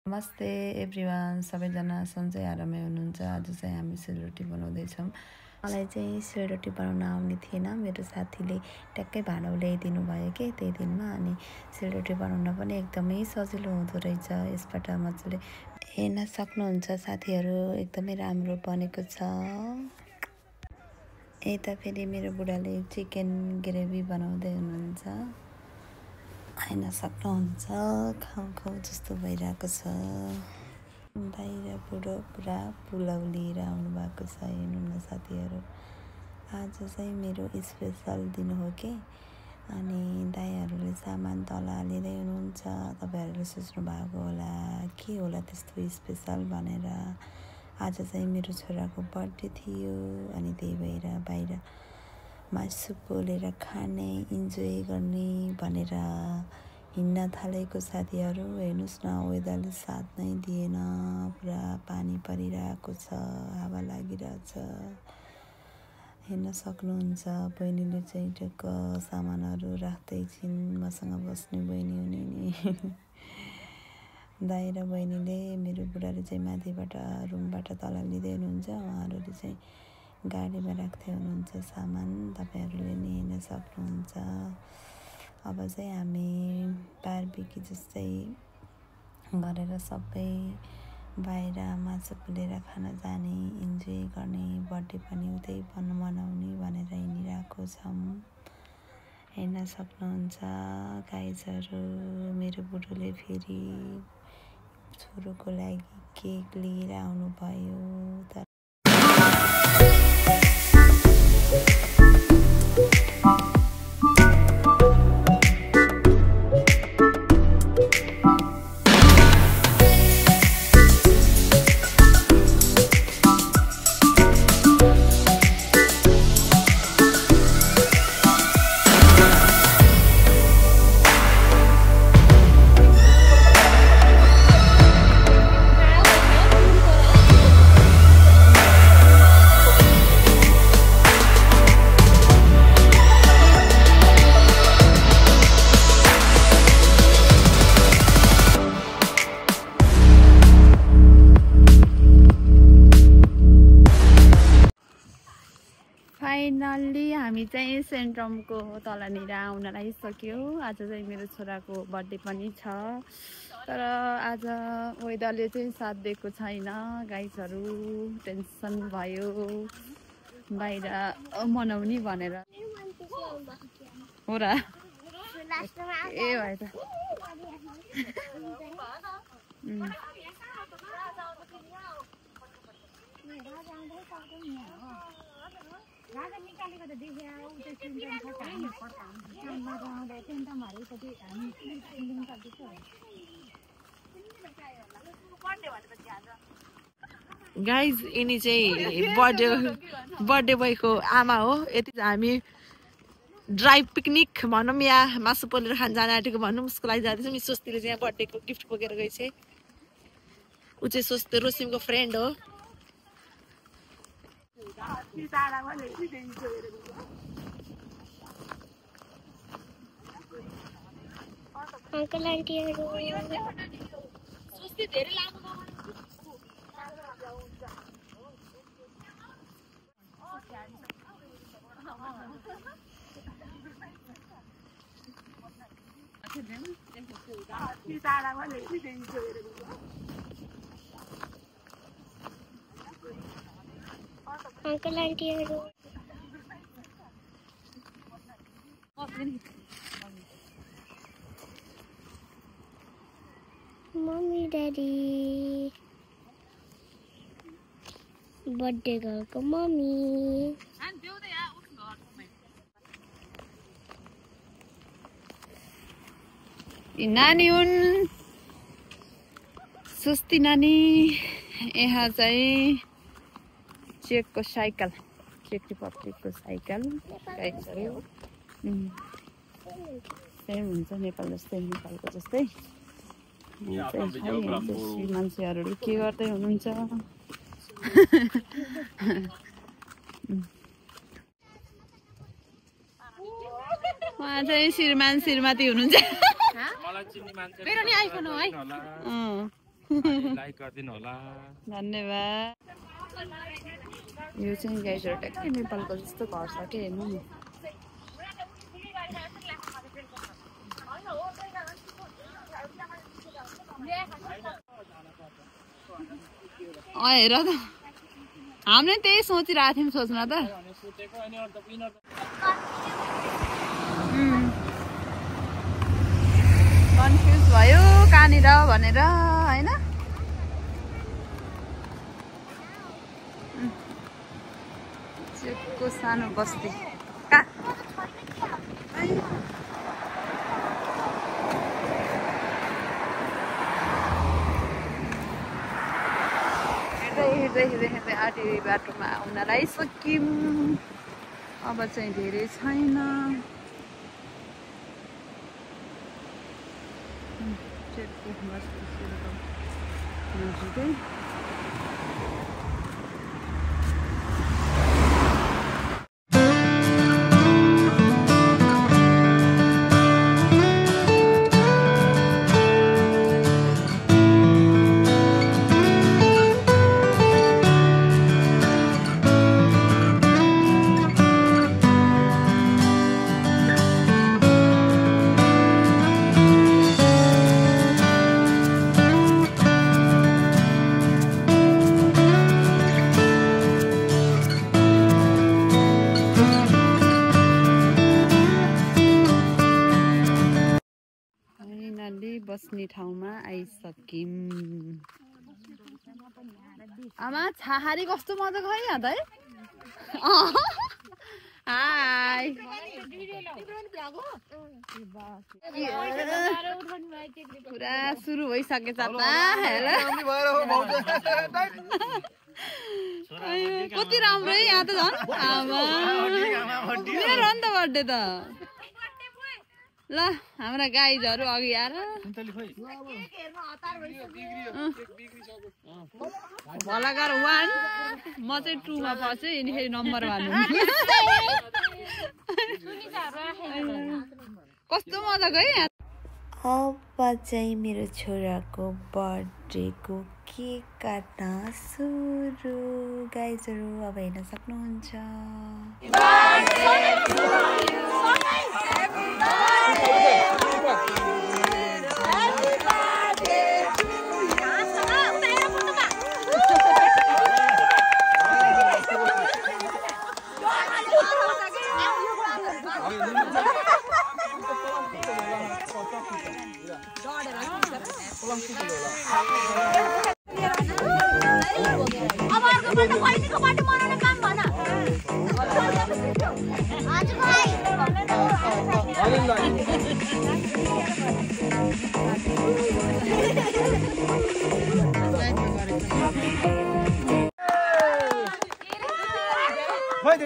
नमस्ते एभ्रिवान, सबैजना सन्चै आरामै हुनुहुन्छ। आज चाहिँ हामी सेलरोटी बनाउँदैछौँ। मलाई चाहिँ सेलरोटी बनाउन आउने थिएन, मेरो साथीले ट्याक्कै भाँडा ल्याइदिनु भयो कि त्यही दिनमा। अनि सेलरोटी बनाउन पनि एकदमै सजिलो हुँदो रहेछ। यसबाट मजाले हेर्न सक्नुहुन्छ साथीहरू, एकदमै राम्रो बनेको छ। यता फेरि मेरो बुढाले चिकन ग्रेभी बनाउँदै हुनुहुन्छ, हेर्न सक्नुहुन्छ। खाउँ खाउँ जस्तो भइरहेको छ। बाहिर बुढो पुरा पुलाउ लिएर आउनु भएको छ। हेर्नु न साथीहरू, आज चाहिँ मेरो स्पेसल दिन हो कि। अनि दाइहरूले सामान तल हालिँदै हुनुहुन्छ। तपाईँहरूले सोच्नु भएको होला के होला त्यस्तो स्पेसल भनेर। आज चाहिँ मेरो छोराको बर्थडे थियो, अनि त्यही भएर बाहिर मासु पोलेर खाने, इन्जोय गर्ने भनेर हिँड्न थालेको साथीहरू। हेर्नुहोस् न, वेदरले साथ नै दिएन, पुरा पानी परिरहेको छ, हावा लागिरहेछ, हेर्न सक्नुहुन्छ। बहिनीले चाहिँ टक्क सामानहरू राख्दै छिन्, मसँग बस्ने बहिनी हुने नि। दाइ र बहिनीले, मेरो बुढाले चाहिँ माथिबाट रुमबाट तल लिँदै हुनुहुन्छ, उहाँहरूले चाहिँ गाडीमा राख्दै हुनुहुन्छ सामान। तपाईँहरूले नि हेर्न सक्नुहुन्छ। अब चाहिँ हामी बारबिक्यू जस्तै गरेर सबै बाहिर मासु पोलेर खान जाने, इन्जोय गर्ने, बर्थडे पनि उतै मनाउने भनेर हिँडिरहेको छौँ। हेर्न सक्नुहुन्छ गाइजहरू, मेरो बुढोले फेरि छोरोको लागि केक लिएर आउनुभयो। तर फाइनल्ली हामी चाहिँ सेन्ट्रमको तलनिर आउन लागिसक्यो। आज चाहिँ मेरो छोराको बर्थडे पनि छ, तर आज वेदरले चाहिँ साथ दिएको छैन। गाइजहरू टेन्सन भयो बाहिर मनाउने भनेर। हो र ए भयो त। गाइज, यिनी चाहिँ बर्थडे बोयको आमा हो। यति हामी ड्राइभ पिकनिक भनौँ या मासु पोलेर खान जान आँटेको भनौँ, उसको लागि जाँदैछौँ। मिस स्वस्तिले चाहिँ यहाँ बर्थडेको गिफ्ट बोकेर गएछ। ऊ चाहिँ स्वस्ति रोसिमको फ्रेन्ड हो। अंकल आन्टीहरू अंकल आन्टीहरू मम्मी ड्याडी बर्थडे गर्लको मम्मी नानी हुन् सुस्ती नानी। यहाँ चाहिँ चेकको साइकल, चेक रिपब्लिकको साइकल गाइजहरू। सेम हुन्छ नेपाल जस्तै, नेपालको जस्तै। मान्छेहरूले के गर्दै हुनुहुन्छ? उहाँ चाहिँ श्रीमान श्रीमती हुनुहुन्छ। लाइक गरिदिनु होला। धन्यवाद। यो चाहिँ गाइजहरू ट्याक्कै नेपालको जस्तो घर छ कि हेर्नु नि। हेर त हामीले त्यही सोचिरहेको थियौँ सोच्न त। कन्फ्युज भयो कहाँनिर भनेर होइन। चेकको सानो बस्ती कहाँ हेर्दै आधी बाटोमा आउन लागिसक्यौँ। अब चाहिँ धेरै छैन। चेकको बस्ती नजिकै। बस्ने ठाउँमा आइसक्यौँ। आमा छाहारी कस्तो मजाको है यहाँ त है। हाई पुरा सुरु भइसकेछ त। कति राम्रो है यहाँ त झन्। आमा मेरो हो नि त बर्थडे त। ल हाम्रा गाइजहरू अघि आएर भलाकार 1 म चाहिँ 2 मा पसेँ यिनीखेरि नम्बर 1 कस्तो मजाको है। अब चाहिँ मेरो छोराको बर्थडेको केक काट्न सुरु। गाइजहरू अब हेर्न सक्नुहुन्छ।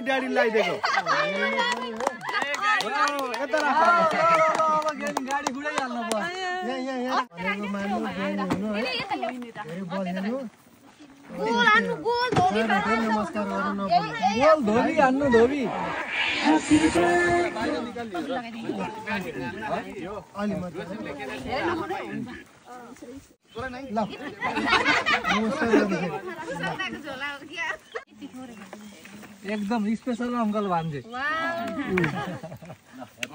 ड्याडी लगाइदिएको गाडी गुडाइहाल्नु एकदम स्पेशल अंकल भान्जे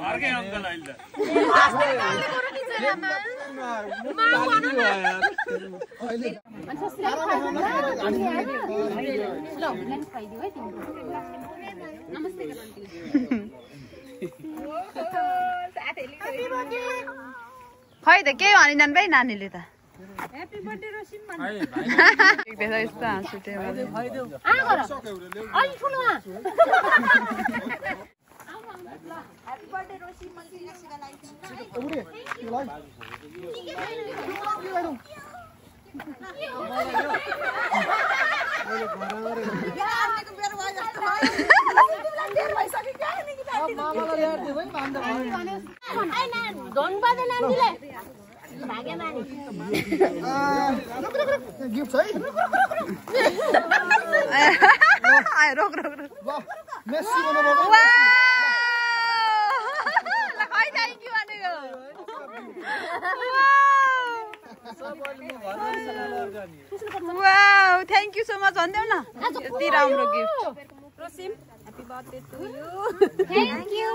अर्कै अंकल अहिले खै त के भनिनन् भाइ नानीले त। ह्यापी बर्थडे रोसिम भन्नु देख्दै यस्तो हाँसु त्यो आ गर अलि ठुलो आ ह्यापी बर्थडे रोसिम मन्दिर लेख्सिका लागि उडे गिफ्ट है रोक रोक रोक मेसी बनाउनु ल खै थ्यांक यू भनेको wow thank you so much भन्देऊ न यति राम्रो गिफ्ट रोसिम happy birthday to you thank you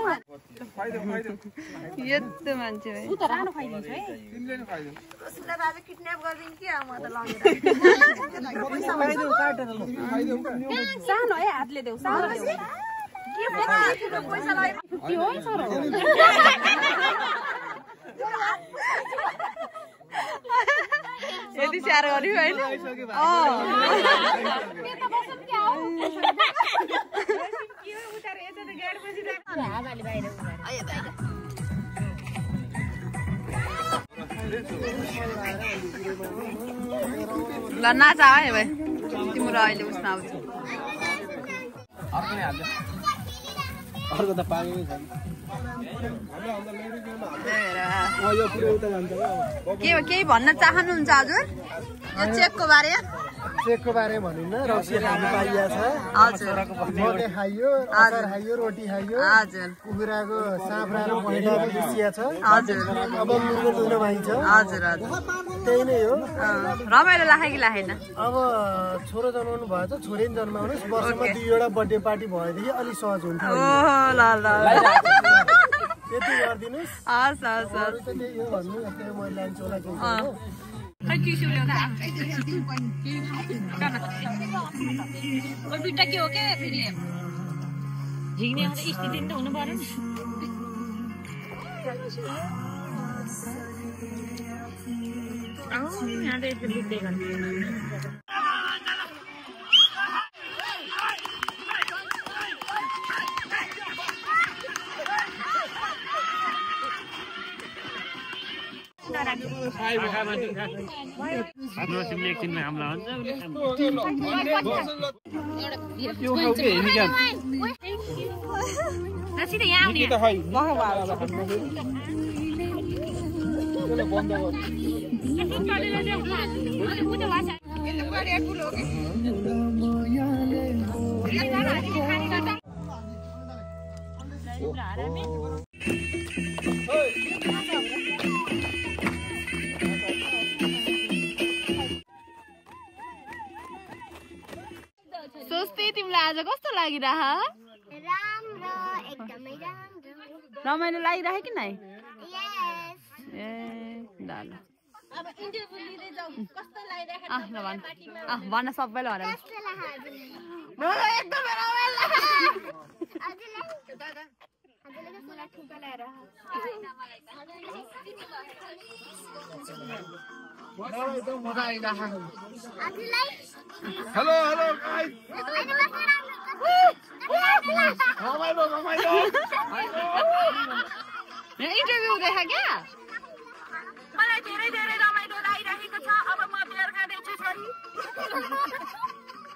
यस्तो मान्छे है उ त रानो खाइदिन्छ है तिमीले नि खाइदिनु रोसिमलाई आज किडन्याप गर्दिन कि म त लगेर पैसा खाइदेऊ काटेर ल खाइदेऊ सानो है हातले देऊ सानो देऊ के पैसा लाग्यो के हो सरो यति स्याहार गर्यो हैन ल नाच है भाइ तिम्रो अहिले उस्न आउँछ अर्को त पागै छ केही भन्न चाहनुहुन्छ हजुर यो चेकको बारे चेकको बारे भनौँ न रक्सी खानु पाइया छ हजुर मोटे खाइयो अचार खाइयो रोटी खाइयो हजुर कुखुराको साँप्रा र पहेँडाको बिसिया छ हजुर अब मुर्गो दुख्न पाइन्छ हजुर हजुर त्यही नै हो रमाइलो लाग्यो कि लागेन अब छोरो जन्माउनु भएछ छोरी नि जन्माउनुहोस् वर्षमा 2वटा बर्थडे पार्टी भएदेखि अलिक सहज हुन्छ ओहो ल ल त्यति गरिदिनुहोस् हस् हस् अरू त त्यही हो भन्नु यस्तै मैले लान्छु होला केही खै टिस्यु ल्याउँदा दुईटा के हो के फेरि झिक्ने स्थिति त हुनु पर्यो नि यहाँ त यस्तो दुख्दै गर्छ सोच्दै तिमीलाई आज कस्तो लागिरह राम्रो एकदमै राम्रो रमाइलो लागिरह कि नै यस ए ल अब इन्टरभ्यु लिँदै जाऊ कस्तो लागिरहेको ल भन भन सबैले भनेर कस्तो लाग्यो मलाई एकदमै रमाइलो लाग्यो हजुरलाई मलाई ठुलो ल्याएर मलाई एकदम मजा आइरहेको हजुरलाई हेलो हेलो गाइस रमाइलो रमाइलो इन्टरभ्यु देखा क्या मलाई धेरै धेरै रमाइलो लागिरहेको छ अब म बियर खाँदैछु छोरी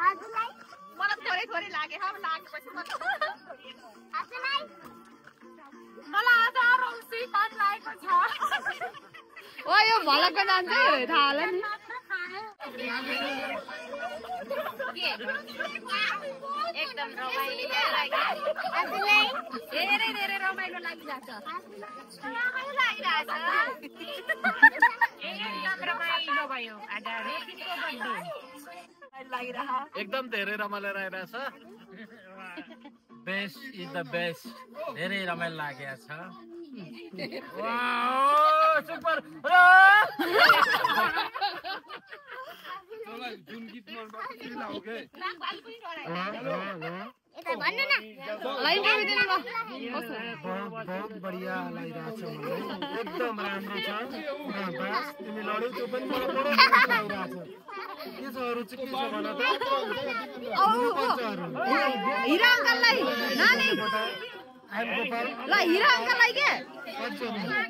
हजुरलाई मलाई थोरै थोरै लाग्यो लागेपछि हजुरलाई मलाई आज रौसी मन लागेको छ ओ यो भलको जान्छ थाहा होला नि एकदम रमाइलो लाग्यो हजुरलाई धेरै धेरै रमाइलो लागिरहेछ एकदम रमाइलो भयो आज रोटीको बर्थडे लागिरह एकदम धेरै रमाइलो रहेछ बेस्ट इज द बेस्ट धेरै रमाइलो लागेको छ वाउ सुपर जुन गीत मन पर्छ के यता भन्नु न इन्टरभ्यु दिनु ल बहुत बढिया लागिरहेको छ मलाई एकदम राम्रो छ बस तिमी लड्यौ त्यो पनि मलाई बडो लागिरहेको छ के छ अरु चाहिँ के छ भन त हिरा अङ्कललाई नानी आइम गोपाल ल हिरा अङ्कललाई के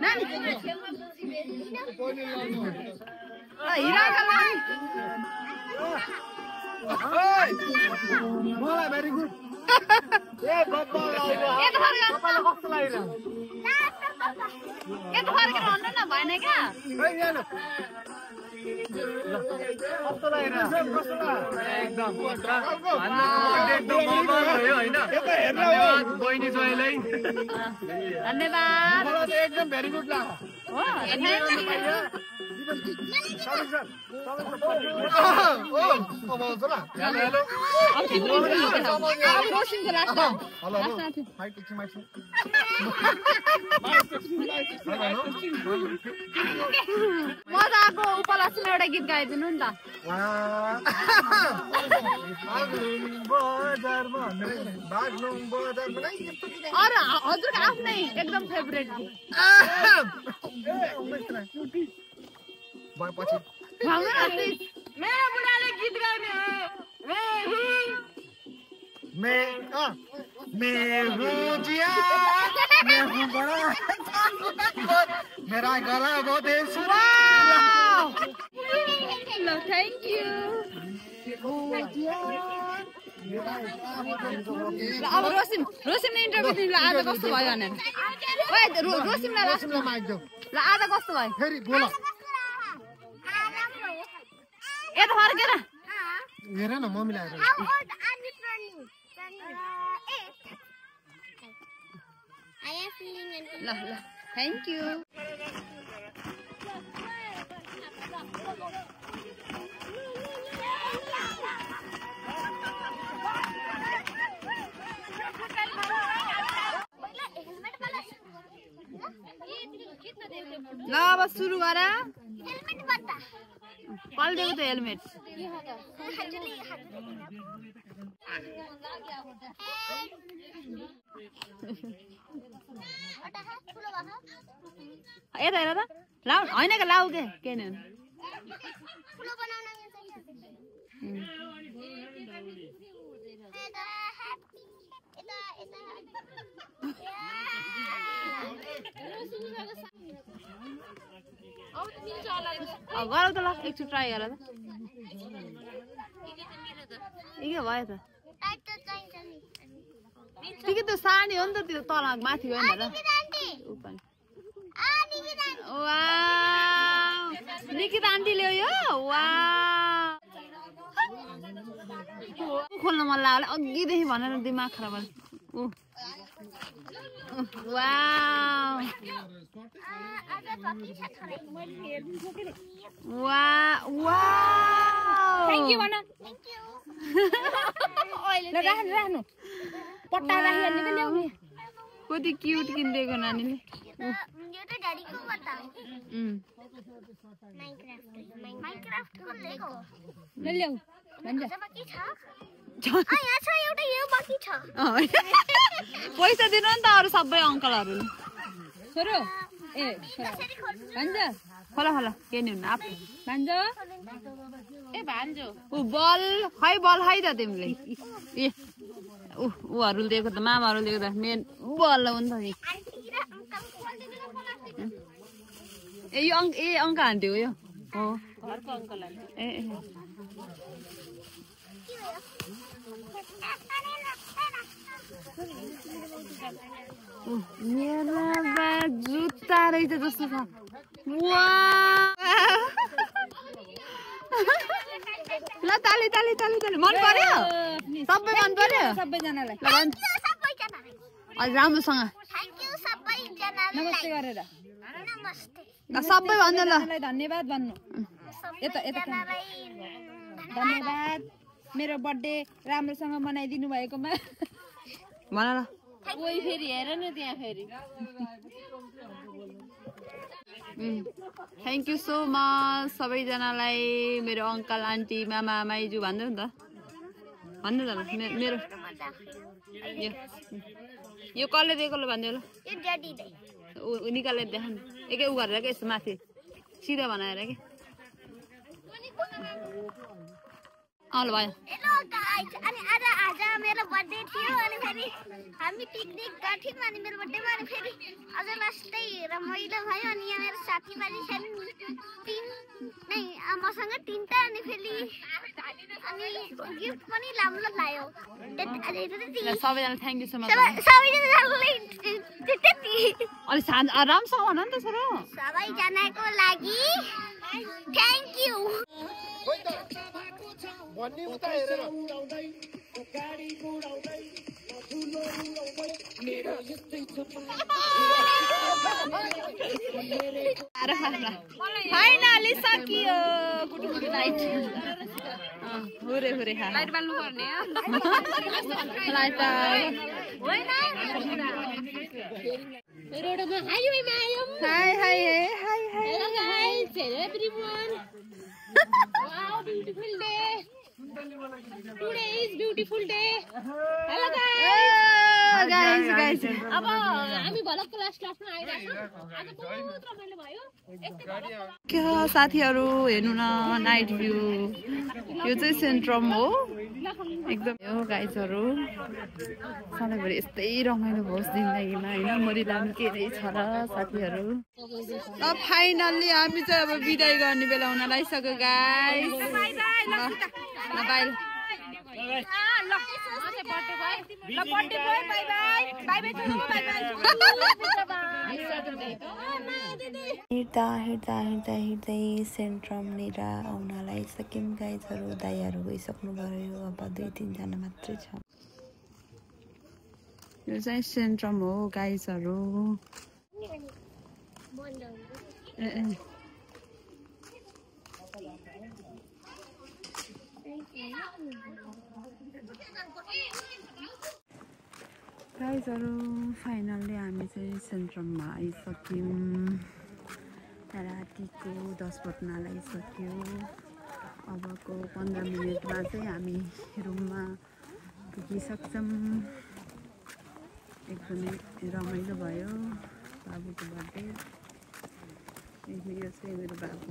नानी ल हिरा अङ्कललाई मलाई भेरी गुड ए गोपाल यता फर्क गोपाल कस्तो लागिरहेको यता फर्केर भन्नु न भएन क्या कस्तो लागिरहेको एकदम एकदम मजा भयो हैन धन्यवाद बहिनी जोइलाई धन्यवाद मलाई त एकदम भेरी गुड लाग्यो हो मजाको उपलक्ष्यमा एउटा गीत गाइदिनु नि त अरू हजुरको आफ्नै एकदम फेभरेट मेरो बुढाले गीत गाउने मेरा गला बहुत थ्याङ्क यू अब रोसिमले इन्टरभ्यू दिनु ल आज कस्तो भयो भनेर रोसिमलाई ल आज कस्तो भयो फेरि बोल यता फर्केर हेर न मम्मीलाई हेर ल ल थ्याङ्क यू ल अब सुरु गर पल्टेको त हेलमेट यता हेर त लाउ होइन के लाउ के नि गर त ल एकचोटि ट्राई गर त के भयो त ठिकै त सानी हो नि त त्यो तल माथि होइन र निकिता आन्टी ल्यायो यो वा खोल्न मन लाग्यो अघिदेखि भनेर दिमाग खराब राख्नु पट्टा राखिहाल्ने त ल्याउने कति क्युट किनिदिएको नानीले पैसा दिनु नि त अरू सबै अङ्कलहरूले खोला खोला के नि हुन्न आफू बल है त तिमीले ए ऊहरूले दिएको त मामाहरूले दिएको त मेन बल हो नि त ए यो अङ्कल आन्टी हो यो हो घरको अङ्कल आन्टी ए मेरो जुत्ता रहेछ जस्तो छ ल ताली ताली ताली ताली मन पर्यो सबै मन पर्यो सबैजनालाई अझ राम्रोसँग नमस्ते गरेर सबै भन्नु ल धन्यवाद भन्नु यता यता धन्यवाद मेरो बर्थडे राम्रोसँग मनाइदिनु भएकोमा भन ल ओइ फेरि हेर न त्यहाँ फेरि थ्याङ्क यू सो मच सबैजनालाई मेरो अङ्कल आन्टी मामा माइजू भन्दै नि त भन्नु त ल मेरो यो कसले दिएको ल भनिदियो ल निकालेर देखाउनु एकै उ गरेर क्या यस्तो माथि सिधा बनाएर क्या ल भयो अनि आज मेरो बर्थडे थियो अनि फेरि हामी पिकनिक गर्थ्यौँ अनि मेरो बर्थडेमा अनि फेरि अझ लास्टै रमाइलो भयो अनि यहाँ मेरो साथीभाइ छन् मसँग तिनवटा अनि फेरि अनि गिफ्ट पनि राम्रो लाग्यो सबैजना थ्याङ्क यू सो मच सबैजनालाई अलिक राम्रोसँग भन नि त छोरो सबैजनाको लागि थ्याङ्क यू भन्ने उता हेरेर फाइनली सकियो गुडु लाइट हुरे हुरे लाइट बाल्नु पर्ने लाइट रोडमा हाइवेमा आयौँ hi hi hi hi hello guys hello everyone wow beautiful day today is beautiful day hello guys guys अब हामी भल क्लास क्लासमा आइराछौँ आज बहुत रमाइलो भयो के हो साथीहरु हेर्नु न नाइट भ्यू यो चाहिँ सेन्ट्रम हो एकदम यो गाइसहरु सधैँभरि यस्तै रमाइलो होस् जिन्दगीमा हैन मरिलाम के नै छ र साथीहरु अब फाइनल्ली हामी चाहिँ अब बिदाई गर्ने बेला हुन लागिसक्यो गाइस बाइ बाइ ल बाइ हिँड्दै सेन्ट्रमनिर आउन लागिसक्यौँ गाइजहरू दाइहरू गइसक्नु भयो अब 2-3 जना मात्रै छ यो चाहिँ सेन्ट्रम हो गाइजहरू गाइजहरू फाइनल्ली हामी चाहिँ सेन्ट्रममा आइसक्यौँ रातिको 10 बज्न लागिसक्यो अबको 15 मिनटमा चाहिँ हामी रुममा पुगिसक्छौँ एकदमै रमाइलो भयो बाबुको बर्थडे यो चाहिँ मेरो बाबु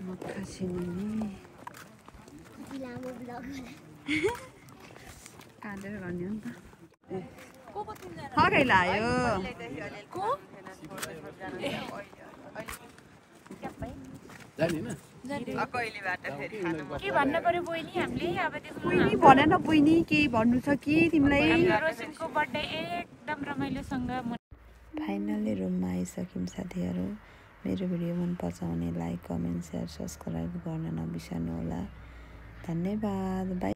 मक्खा छिनिनी काटेर गर्ने हो नि त खै लायो के भन्नु पर्यो बहिनी हामीले अब बहिनी भन न बहिनी केही भन्नु छ कि तिमीलाई रोशनको बर्थडे एकदम रमाइलोसँग फाइनल्ली रुममा आइसक्यौँ साथीहरू मेरो भिडियो मन पर्छ भने लाइक कमेन्ट सेयर सब्सक्राइब गर्न नबिर्सनु होला धन्यवाद बाइ